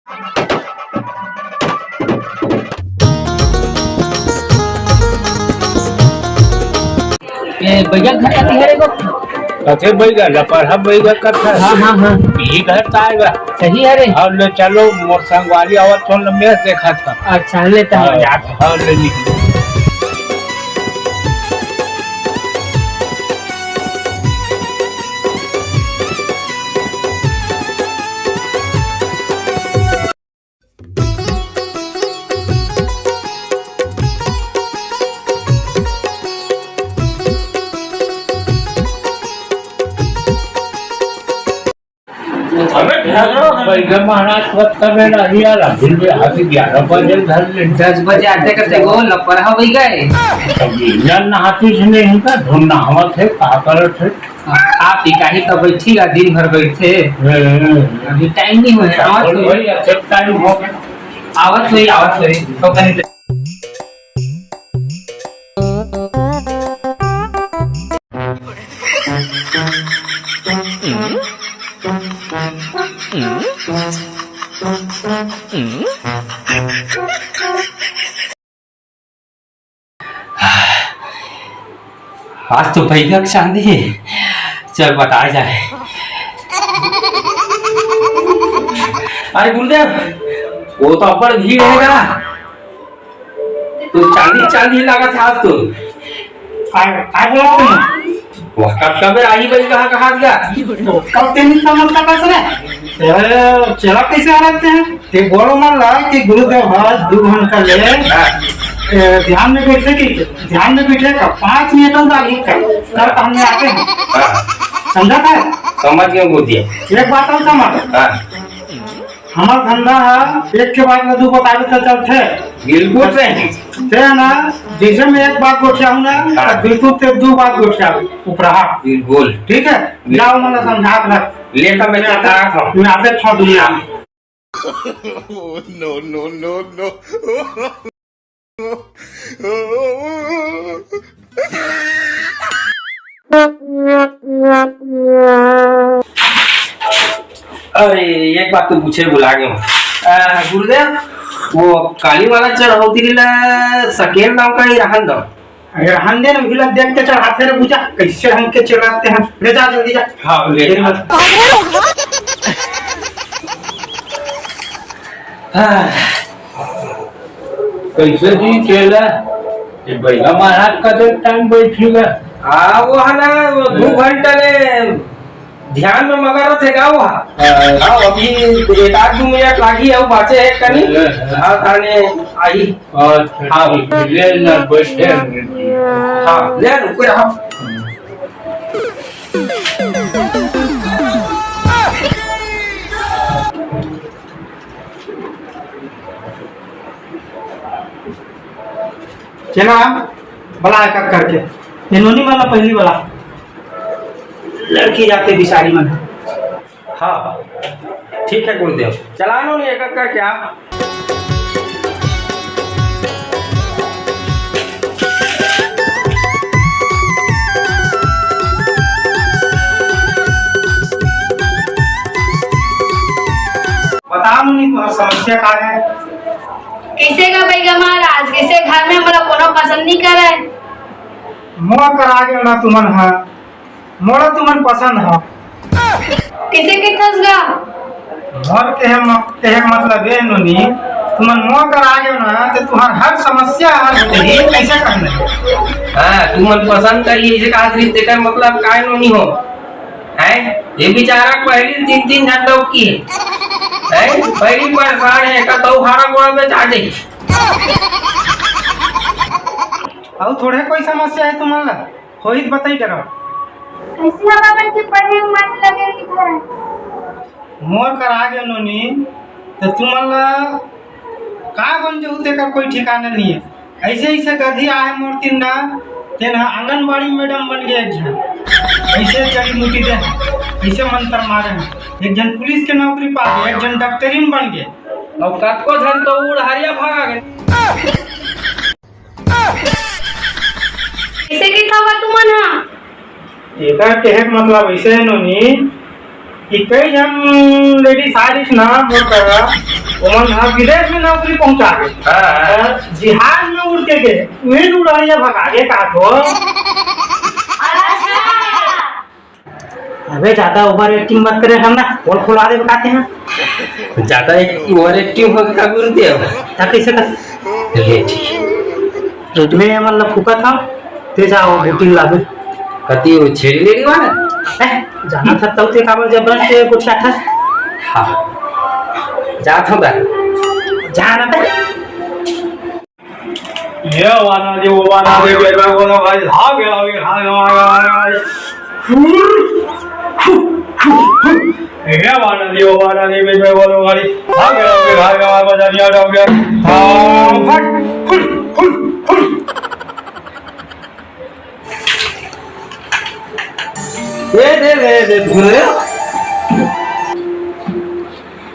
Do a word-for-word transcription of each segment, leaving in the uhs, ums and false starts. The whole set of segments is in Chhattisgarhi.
ए, भैया घर कति हरे गो? कथे बैगा, लपरहा बैगा कथा। हाँ, हाँ, हाँ। यही घर त आएगा। सही हरे। और ले चलो, मोर संगवारी आवत हो, न मैं देखा था। अच्छा, ले तो हम हाँ, जात हन। हाँ, ले निकलो। अबे, बैठा रहो, बैठा महाराज, कब तक बैठा? अभी यार, अभी भी हाथी ग्यारह बजे घर ले। दस बजे आते करते वो लपरहा हो गए। तब ये जान नहाती से नहीं का, ढूंढ नहावत है, का करत है? आप ही का ही तो बैठी ला, दिन भर बैठे। हम्म। अभी टाइम नहीं हुआ है, नहावत और है। वही अच्छा टाइम हो गया। आवत हुई, आवत हुई, तो कहीं आज तो भैया के चांदी है, चल बताया जाए। अरे गुरुदेव, वो तो अब्बड़ भीड़ है ना, तो चांदी चांदी लागत है आज तो। काय, काय बोलत हस? वह कब कबे आई बई कहाँ कहाँ गया? तो कब तेनी समझ का पैसा रे? ए, चला कैसे आ रहे हैं? ते बोलो मन ला कि गुरुदेव आज दो घंटा ले, हाँ। ए, ध्यान में बैठे कि ध्यान में बैठे का पाँच मिनट हम आगे कर, कर हमने आते हैं। हाँ। समझा था? समझ गए गुरुजी। एक बात और समझ। हाँ। हमार धंधा है, एक के बाद में दू बतावे तो चलते। बिल्कुल सही। ते है ना, जैसे मैं एक बात गोठियाहूँ ना, हाँ। तो बिल्कुल ते दू बात गोठियाहूँ, उपराहा। बिल्कुल। ठीक है? बिल्कुल। जाओ, मन समझा के रख। लेकर मैं चलता हूँ। मैं आते था दुनिया में। No, no, no, no। अरे, एक बात तो पूछे भुला गए। आ, गुरुदेव, वो काली वाला चढ़ौती ला सकेल नाम का ही रहन दो। अरे, रहन दे ना, उहिला देख के चढ़ाते रहे, बुझा कैसे ढंग के चढ़ाते हैं। ले जा, जल्दी जा। हाँ, ले जा। हाँ। कैसे जी चेला? ये बैगा महाराज का जो टाइम बैठेगा। हाँ, वो है ना, वो दो घंटा ले ध्यान में मगर रथे का वो। हाँ। हाँ, अभी एक आध दो मिनट लागी है, वो बाचे है कनी। हाँ। हाँ, थाने आई। अच्छा, हाँ। ठीक है, ले ना, बैठे हैं। हाँ, ले ना, कोई रहा। चला, बला एक एक करके। ये नोनी वाला पहली वाला। लड़की जाते बिसारी मन। हाँ, ठीक है गुरुदेव। चला नोनी एक एक करके आ। बताओ नोनी, तुम्हार समस्या का है? कैसे का बैगा महाराज, कैसे घर में हमरा कोनो पसंद नहीं करे। मोर करा गेव ना तुमन ह, मोला तुमन पसंद ह। कैसे के थस गा? मोर कहे म-, कहे के मतलब ये नोनी, तुमन मोर करा गेव ना, तो तुम्हार हर समस्या हल हो जाही, कैसे करना है? हाँ, तुमन पसंद करिए, इसे कहा तेकर मतलब काय नोनी हो? हैं? ये बेचारा पहली तीन तीन झन डौकी है। हैं? पहली परेशान है, का तो हारा गोड़ा में चाटे। अउ थोड़े कोई समस्या है तुमन ला? होही त बताई डरा। कैसे हम अपन के पढ़े में मन लगे इधर? मोर करा गेव नोनी, त तुमन ला का बन जाहू तेकर कोई ठिकाना नहीं है। ऐसे ऐसे गधी आहे मोर तीर ना, तेन ह आंगनबाड़ी मैडम बन गए एक झन। ऐसे जड़ी बूटी दे, ऐसे मंत्र मारे हैं। एक झन पुलिस के नौकरी पा गए, एक झन डॉक्टरीन बन गए। और कतको झन तो उड़ हरिया भागा गए। कैसे के खावा तुमन हा? एकर कहे के मतलब ऐसे है नोनी, कि कई झन लेडीज आइस ना मोर करा, ओमन ह विदेश में नौकरी पहुंचा गे। हाँ, हाँ। अ, जहाज में उड़ के गे, उही उड़ारिया भगा गे का तो। अबे, ज्यादा ओवर एक्टिंग मत करे, हम ना पोल खुलवा दे बताते हैं। ज्यादा एक ओवर एक्टिंग हो गया गुरुदेव। तब कैसे कर? ले ठीक। मैं मतलब फूका था, ते जाओ बुकिंग लागे। कति वो छेड़ी लेड़ी वाला? ए, जाना था तब ते काबर जबरन से कुछ क्या था? हाँ। जा था बा। जाना था। ये वाला जो वो वाला दे बेटा बोलो भाई, भाग गया, भाग गया, भाग गया, भाग गया, भाग गया। ये वाला जो वो वाला दे बेटा बोलो भाई, भाग गया, भाग गया, भाग गया, बजा दिया, डाल गया। हाँ, फट, फुल, फुल, फुल। ये दे, दे, दे, दे।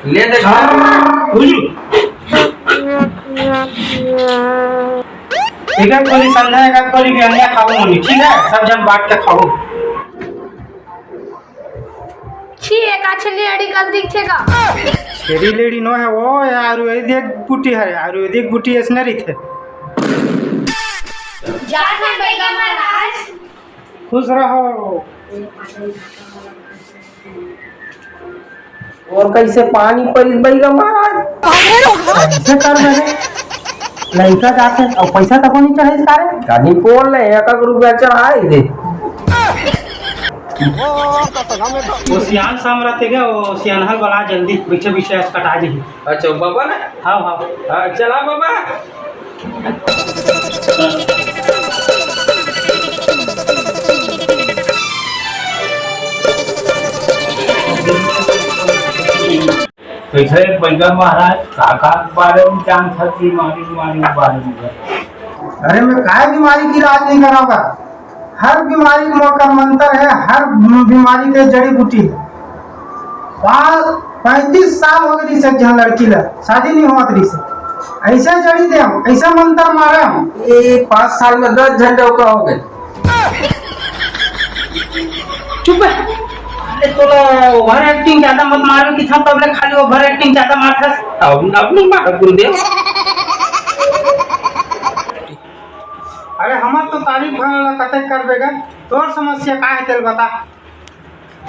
ले दे। हाँ, फुल। एक एक गोली संझा, एक एक गोली बिहनिया खाबो मम्मी, ठीक है? सब झन बांट के खाबो। छी, एक आछे लेड़ी कस दिखथे का? छेरी लेड़ी नो है वो, ये आयुर्वेदिक बूटी है, आयुर्वेदिक बूटी ऐसने रहिथे। जात हन बइगा महाराज। खुश रहो। और कैसे पानी परिस बइगा महाराज? कैसे कर मेरे? लइका जाथे अउ पैसा तको नहीं चढ़े सारे। कहीं बोल रहे, एक एक रुपया चढ़ाई दे। वो सियान साम रहते क्या? वो सियान हल बला जल्दी, पीछे पीछे ऐसे कटा जाही। अच्छा, वो बाबा ना? हाँ, हाँ। हाँ, चला बाबा। कैसे बइगा महाराज, का का के बारे में जानथस, बीमारी, बीमारी के बारे में? अरे, मैं काय बीमारी के इलाज नहीं कराऊंगा? हर बीमारी के मोर कर मंतर है, हर बीमारी के जड़ी बूटी है। पाँच, पैंतीस साल हो गए रिहिस एक झन लड़की ला, शादी नहीं होवत रिहिस। ऐसे जड़ी दे हम, ऐसे मंतर मारे हम। ये पाँच साल में दस झन डौका हो गए। चुप बे। अरे तोला ओवर एक्टिंग ज्यादा मत मारो कि था, तब ले खाली ओवर एक्टिंग ज्यादा मारथस। अब, अब नहीं मारो गुरुदेव। अरे हमर तो तारीफ भरला कतक करबे गा, तोर समस्या का है तेल बता।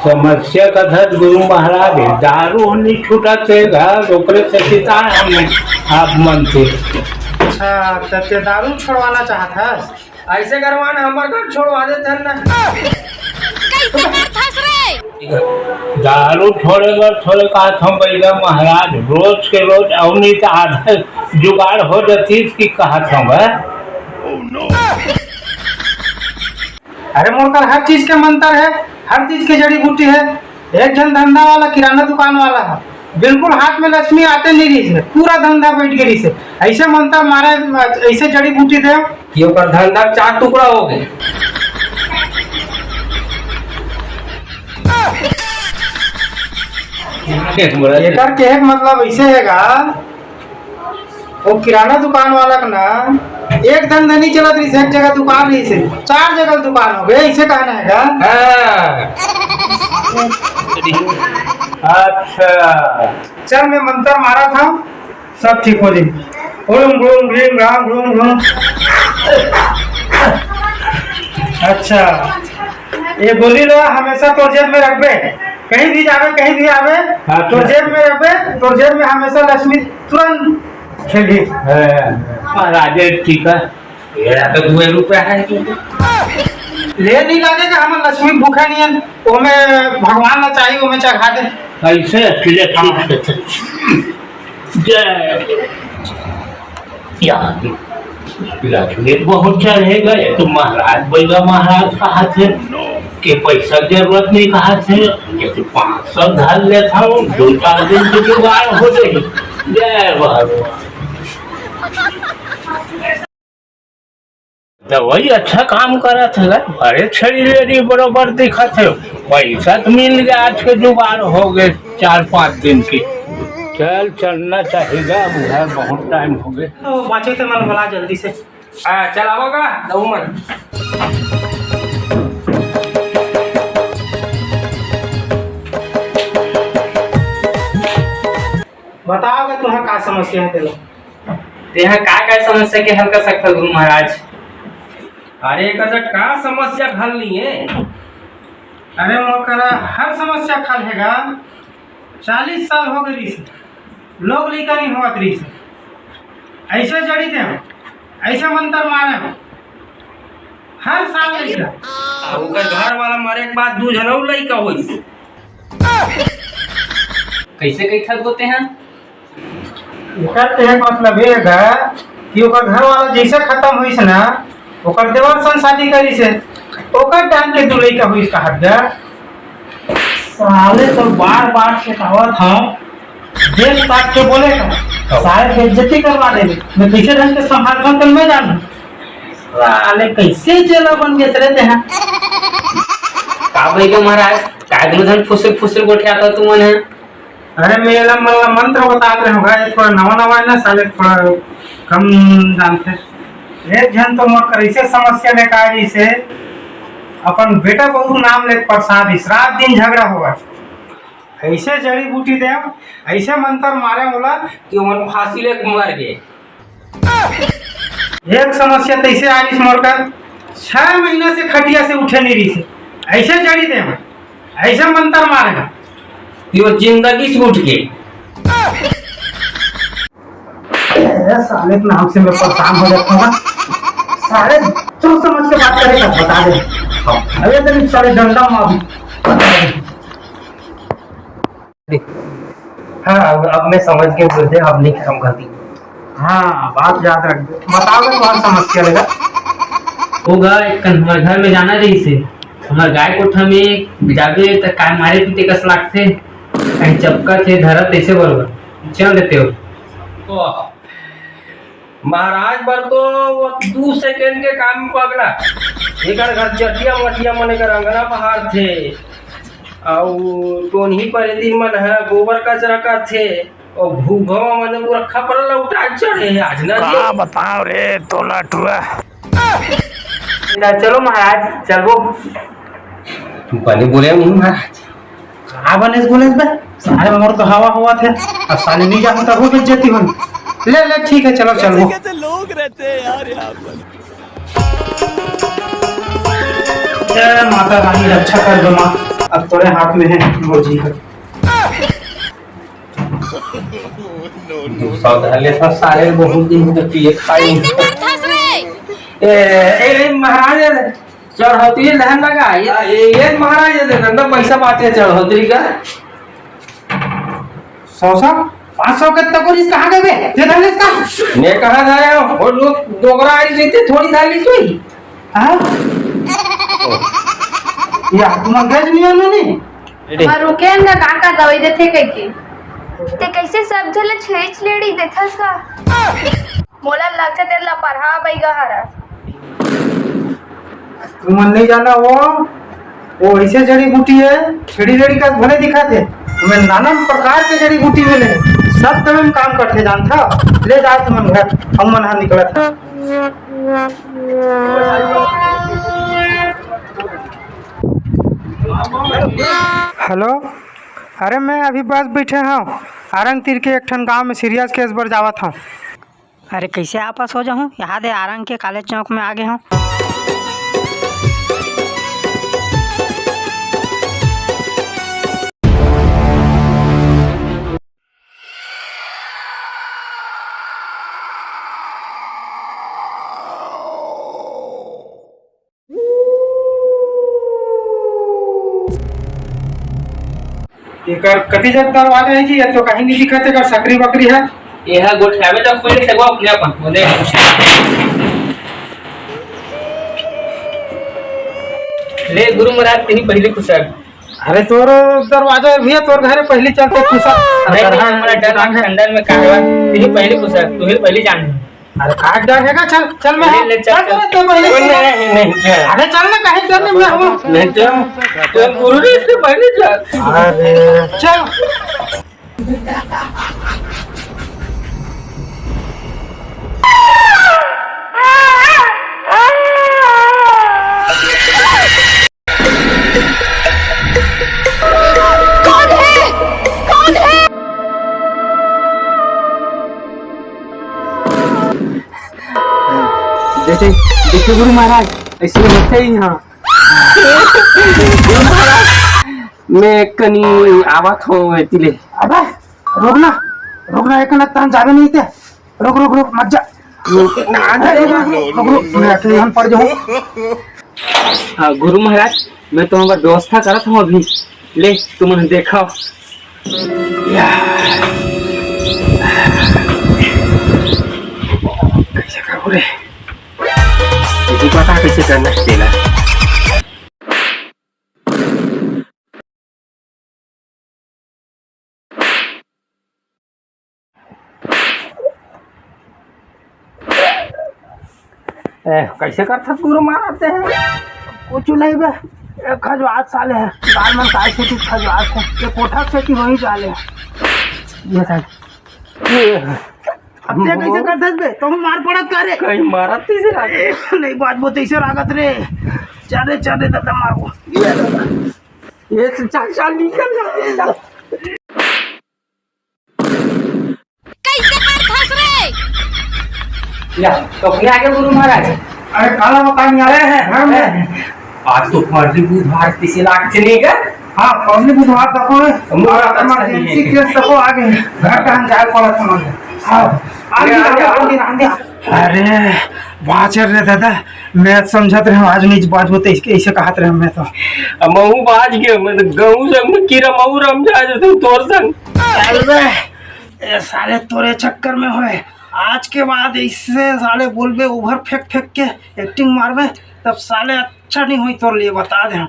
समस्या कथस गुरु महाराज, दारू नहीं छूटत हे घर, ओकरे से चिताए हमें आप मन से। अच्छा, त ते दारू छोड़वाना चाहत हस? ऐसे करवाना, हमर घर छोड़वा देथन ना। कैसे करथस रे? दारू छोड़े बर थोड़े कहत हूँ भैया महाराज, रोज के रोज अउ नहीं तो आधा जुगाड़ हो जातीस कि कहत हूँ, हैं? अरे मोर कर हर चीज के मंतर है, हर चीज के जड़ी बूटी है। एक झन धंधा वाला, किराना दुकान वाला है, बिल्कुल हाथ में लक्ष्मी आते नहीं रहिस है, पूरा धंधा बैठ के रहिस है। ऐसे मंतर मारे, ऐसे जड़ी बूटी दे कि ओकर धंधा चार टुकड़ा हो गए। एकर कहे के मतलब ऐसे है गा, वो किराना दुकान वाला के ना एक धंधा नहीं चलत रहिस, एक जगह दुकान रहिस है, चार जगह दुकान हो गए, ऐसे कहना है का? हाँ। अच्छा। चल, मैं मंतर मारत हूँ, सब ठीक हो जाए। ओम ग्रूम ग्रीम ग्राम ग्रूम ग्रूम। अच्छा, ये गोली ला हमेशा तोर जेब में रखबे, कहीं भी जावे, कहीं भी आवे, हाँ, तोर जेब में रखबे, तोर जेब में हमेशा लक्ष्मी तुरंत खेलही। हाँ, महाराज, ठीक है। ये तो दुए रुपया है। ले नहीं लगे कि हम लक्ष्मी भूखे नहीं है, ओमे भगवान ला चाहिए, ओमे चढ़ा दे। ऐसे, ठीक है, ठीक है। जय। या, लक्ष्मी बहुत चढ़ेगा, ये तो महाराज बैगा महाराज कहा थे कि पैसा जरूरत नहीं कहा थे, ये तो पाँच सौ धर लेता हूँ, दो चार दिन की जुगाड़ हो जाएगी। जय भगवान। दवाई अच्छा काम करत है, अरे छड़ी लेडी बरोबर दिखत है, पैसा तो मिल गया, आज के जुगाड़ हो गए चार पाँच दिन की। चल, चलना चाहिए, अब घर बहुत टाइम हो गए। तो बाचे ते मन बला जल्दी से। हाँ, चल आवा का, दऊ मन। बताओ गा तुंहर का समस्या हे तेला। तेहा का का समस्या के हल कर सकथव गुरु महाराज? अरे एकर जग का समस्या के हल नइ हे? अरे मोर करा हर समस्या के हल हे गा। चालीस साल हो गे रिहिस, लोग लइका नइ होवत रिहिस। अइसे जड़ी देंव, अइसे मंतर मारेंव, हर साल लइका। अब ओकर घर वाला मरे के बाद दू झन अउ लइका होइस। कइसे कहिथस गा तेहा? एकर कहे के मतलब ये हे गा कि ओकर घर वाला जइसे खतम होइस ना, ओकर देवर संग शादी करिस हे, ओकर डाहन के दू लइका होइस कहत गा। साले तो बार बार चेतावत हंव, देख ताक के बोले का, साले बेइज्जती करवा देबे। मैं कइसे ढंग के संभालथंव तेला मैं जानहूं। साले कइसे चेला बन गेस रे तेहा। का भई गा महाराज, काय दूनों झन फुसुर फुसुर गोठियाथव तुमन ह? अरे मैं एला मन ला मंत्र बतात रहेंव गा, ये थोड़ा नवा नवा हे ना साले, थोड़ा कम जानथे। एक झन तो मोर करा अइसे समस्या लेके आय रिहिस हे, अपन बेटा बहू के नाम लेके परेसान रिहिस, रात दिन झगड़ा होवय। अइसे जड़ी बूटी देंव, अइसे मंतर मारेंव ओला कि ओमन फांसी लेके मर गे। एक समस्या तइसे आय रिहिस मोर करा, छह महीना से खटिया से उठे नइ रिहिस हे। अइसे जड़ी देंव, अइसे मंतर मारेंव कि ओ जिंदगी से उठ गे। ए, साले के नाम से मैं परेसान हो जाथंव ना। साले, सोच समझ के बात करे का, बता दे। अबे तेला साले डंडा मार। हाँ, अब, अब मैं समझ गेंव गुरुदेव, अब नइ करंव गलती। हाँ, बात याद रख। बताओ ना तुम्हारी समस्या ला गा। ओ गा, एक कन हमर घर में जाना रहिस हे। हमर गाय कोठा में जाबे त काय मारे पीटे कस लागथे। कहीं चपकत हे, धरत हे, अइसे बरोबर। चल देते हो। वाह। महाराज बर तो वो दू सेकंड के काम में पगला। एकर घर चटिया मटिया मन एकर अंगना बहारथे। अउ टोनही परेतिन मन ह गोबर कचरा करथे। अउ घुघवा मन पूरा खपरा ला उठा के चढ़े हे आज ना जी। का बताओ रे तोला टुरा। चलो महाराज, चलबो। बने बोले नहीं महाराज। का बनेस बोलेस बे? साले मोर तो हवा होवत हे। अब साले नइ जाहूं तभो बेइज्जती होही। ले, ले, ठीक हे, चलो, चलबो। कैसे कैसे लोग रहते हैं यार यहाँ पर। जय माता रानी, रक्षा कर दो माँ। अब तोरे हाथ में हे मोर जी। दू सौ धर लेथंव साले, बहुत दिन हो गे पिए खाए। कैसे करथस रे? ए, ए, ए, महाराज, चढ़ौती ले धन लगा, ये, ये, ये महाराज, ये दे, दे, पैसा बांचे चढ़ौती का। सौ, सौ? पाँच सौ के तको रिहिस, कहाँ गए बे? दे धन इसका। मैं कहाँ धरे हंव? वो लोग डोकरा आई रहिथे, थोड़ी धर ली कोई। हाँ? या, तुम्हारा गज नहीं आना नहीं? अरे। हमर रुके न का का दवाई देथे कहिके। ते कइसे सब झन ल छेड़ी छेड़ी देथस का? मोला लगथे तेला पढ़ा बइगा हरा। तुमन नइ जाना वो, वो अइसे जड़ी बूटी हे, छेड़ी लड़ी कस भले दिखत हे। तुम्हें नाना प्रकार के जड़ी बूटी मिले, सब दवाई में काम करथे जानथव। ले जाव तुमन घर, हमन ह निकलत हन। हेलो, अरे मैं अभी बस बइठे हंव, आरंग तीर के एक ठन गांव में serious case बर जावत हंव। अरे कइसे आपस हो जाहूं, एदे आरंग के कॉलेज चौक में आ गे हंव। एकर कति जग दरवाजा हे जी? ये तो कहीं नहीं दिखत, एकर सकरी बकरी हे। ये हा गोठियावे तो खुले से वो अपने अपन बोले। ले गुरु महाराज, तेही पहली खुसर। अरे तोर दरवाजा भैया, तोर घरे पहली चलते खुसर। नहीं, नहीं, हमारा डर लाग ठंडन में का है, तेही पहली खुसर, तू ही पहली जान। अरे का डर हे का? चल, चल मैं ले, ले, चल, चल, चल। चल, चल, पहले नहीं, चल। नहीं, नहीं, चल। अरे चल ना, कहीं डर नहीं, मैं हूँ। नहीं, चल। चल, गुरु जी, इसके पहले चल। अरे, चल। कौन है? कौन है? देखिए, देखिए गुरु महाराज, ऐसे होते ही यहाँ। मैं कनी आवत हूँ एती ले। अबे, रुक ना, रुक ना, एक ना तान जावे नहीं ते। रुक, रुक, रुक, मत जा। रुक, रुक, रुक, रुक, रुक, मैं अकेले हम पड़ जाऊँ। हाँ, गुरु महाराज, मैं तो हमार व्यवस्था करत हूँ अभी। ले, तुमन देखो। या। कैसे करूँ रे? तुझे पता है कैसे करना है तेला? ए, कैसे करथस गुरु महाराज ते? कुछ नहीं बे, एक खजवात साले है, दाल मन काय खेती खजवात है, ये कोठा खेती वही साले है। ये साले। अब ते कैसे करथस बे? तुम मार पड़त का रे? कहीं मारत तैसे लागत। ए, नहीं बात वो तैसे लागत रे। चल रे, चल रे, दादा मारो। ये दादा। ये चल, चल, चल, निकल जा, चल। कैसे करथस रे? या, तो क्या आगे गुरु महाराज? अरे काला मकान आ रहे हैं घर में। आज तो फर्जी बुधवार किसी लाख चलेगा। हाँ, फर्जी बुधवार तक हो, और इमरजेंसी केस तक हो आगे। घर का हम जाए पड़ा था। हाँ, आगे, आगे, आगे, आगे। अरे, बाँच रे दादा, मैं समझत रहे आज नहीं बाँचबो, तो इसके, इसे कहत रहे मैं तो। अब महू बाँच गए, मैं तो गहूँ संग में कीरा महू रम जाए, तो तोर संग। अरे, ए साले तोरे चक्कर में होए। आज के बाद इससे साले बोलबे उभर फेंक फेंक के एक्टिंग मारबे, तब साले अच्छा नहीं होई तोर लिए, बता दे।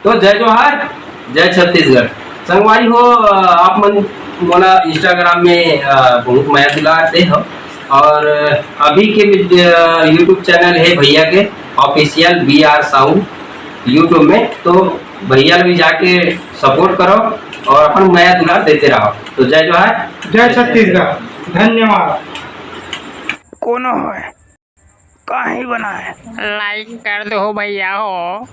तो जय जोहार, जय छत्तीसगढ़। संगवारी हो, अ, आप मन मोला Instagram में, अ, बहुत मया दुलार दे हो, और अभी के भी, अ, YouTube channel है भैया के official B R Sound YouTube में, तो भैया भी जाके support करो और अपन मया दुलार देते रहो। तो जय जोहार, जय छत्तीसगढ़, धन्यवाद। कोनो होय, काहीं बनाए। Like कर दो भैया हो।